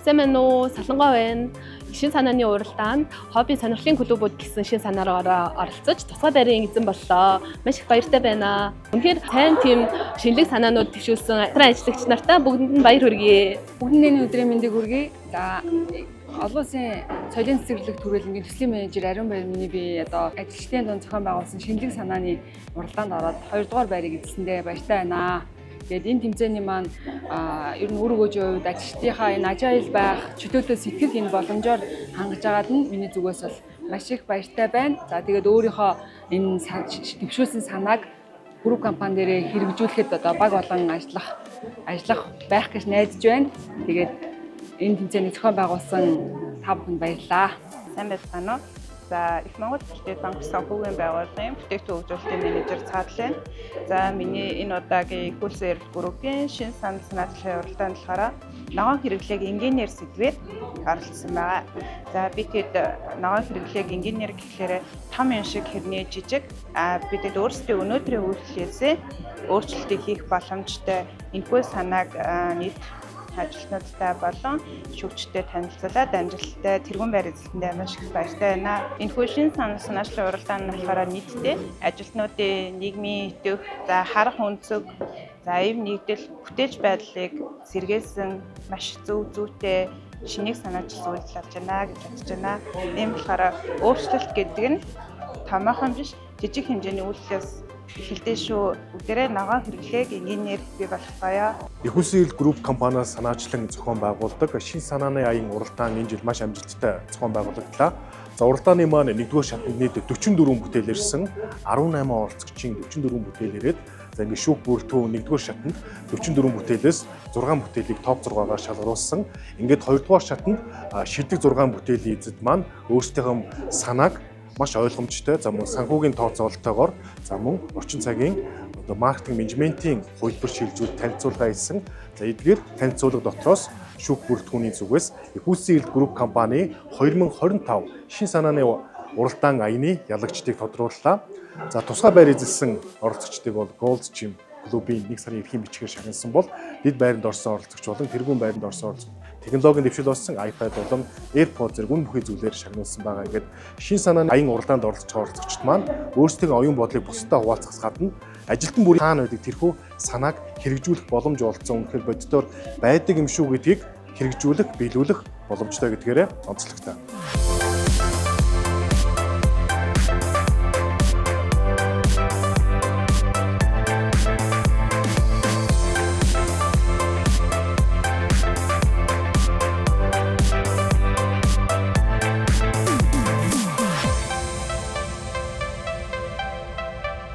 Сайн байна уу? Солонгоо байна. Шин санааны уралдаанд хобби сонирхлын клубүүд гэсэн шин санаараа оролцож тусгай байрын эзэн боллоо. Маш их баяртай байна. Үнэхээр сайн тийм шинэлэг санаанууд төвшүүлсэн ажиглагч нартаа бүгдэнд нь баяр хүргэе. Бүгдний өдрийн мэндийг хүргэе. За, олон улсын соёлын цэцэрлэг түрээлэнгийн төслийн менежер Ариун Баяр миний би одоо ажилчдын дунд зохион байгуулсан шинэлэг санааны уралдаанд ороод 2 дугаар байрыг эзэлсэндээ баяртай байна. Тэгээд энэ тэмцээний маань ер нь үр өгөөжийн хувьд ажилчдынхаа энэ agile байх, чөлөөтэй сэтгэх энэ боломжоор хангаж байгаад нь миний зүгээс бол маш их баяртай байна. За, тэгээд өөрийнхөө энэ дэвшүүлсэн санааг групп компани дээрээ хэрэгжүүлэхэд одоо баг болон ажиллах байх гэж найдаж байна. Тэгээд энэ тэмцээнийг зохион байгуулсан та бүхэнд баярлалаа. Сайн байцгаана уу? За, Их Монгол Бүтээл банк санхүүгийн байгууллагын бүтээгдэхүүн хөгжүүлэлтийн менежер Цаадал байна. За, миний энэ удаагийн Их Үлсэн Эрэл группийн шинэ санал санаачлалын уралдаанд болохоор ногоон хэрэглээг энгийнээр сэдвээр оролцсон байгаа. За, би тэд ногоон хэрэглээг энгийнээр гэхлээр том юм шиг хэрнээ жижиг, бидэд өөрсдийн өнөөдрийн үйлдэлээсээ өөрчлөлтийг хийх боломжтой энэхүү санааг нийт ажилтнуудтай болон шүүгчтэй танилцуулаад амжилттай тэргүүн байр эзэлсэндээ маш их баяртай байна. Энэхүү шинэ санал санаачлалын уралдаан нь болохоор нийтдээ ажилтнуудын нийгмийн идэвх, за харах өнцөг, за эв нэгдэл, бүтээлч байдлыг сэргээсэн маш зөв зүйтэй шинийг санаачилсан үйлдэл авч байна гэж бодож байна. Ийм болохоор өөрчлөлт гэдэг нь томоохон биш, жижиг хэмжээний үйлдэлээс эхэлдэг шүү. Бүгдээрээ ногоон хэрэглээг энгийнээр бий болгоё. Их Үлсэн Эрэл групп компаниас санаачлан зохион байгуулдаг шин санааны аян уралдаан энэ жил маш амжилттай зохион байгуулагдлаа. За, уралдааны маань нэгдүгээр шатанд нийт 44 бүтээл ирсэн. 18 оролцогчийн 44 бүтээл ирээд, за, ингээд шүүх бүрэлдэхүүн нэгдүгээр шатанд 44 бүтээлээс 6 бүтээлийг топ 6-гаар шалгаруулсан. Ингээд хоёрдугаар шатанд шилдэг 6 бүтээлийн эзэд маань өөрсдийнхөө санааг маш ойлгомжтой, за мөн санхүүгийн тооцоололтойгоор, за мөн орчин цагийн одоо маркетинг менежментийн хувилбар шилжүүл танилцуулга хийсэн. За, эдгээр танилцуулга дотроос шүүх бүрэлдэхүүний зүгээс Их Үлсэн Эрэл групп компани 2025 шин санааны уралдаан аяны ялагчдыг тодрууллаа. За, тусгай байр эзэлсэн оролцогчдыг бол Gold's Gym клубын нэг сарын эрхийн бичгээр шагнасан бол дэд байранд орсон оролцогч болон тэргүүн байранд орсон оролцогч технологийн дэвшил болсон iPad болон AirPods зэрэг үн бүхий зүйлээр шагнуулсан байгаа. Ингээд шин санааны аян уралдаанд оролцож байгаа оролцогчд маань өөрсдийн оюун бодлыг бусдад хуваалцахаас гадна ажилтан бүрийн хаана байдаг тэрхүү санааг хэрэгжүүлэх боломж олдсон, үнэхээр бодитоор байдаг юм шүү гэдгийг хэрэгжүүлэх, биелүүлэх боломжтой гэдгээрээ онцлогтой.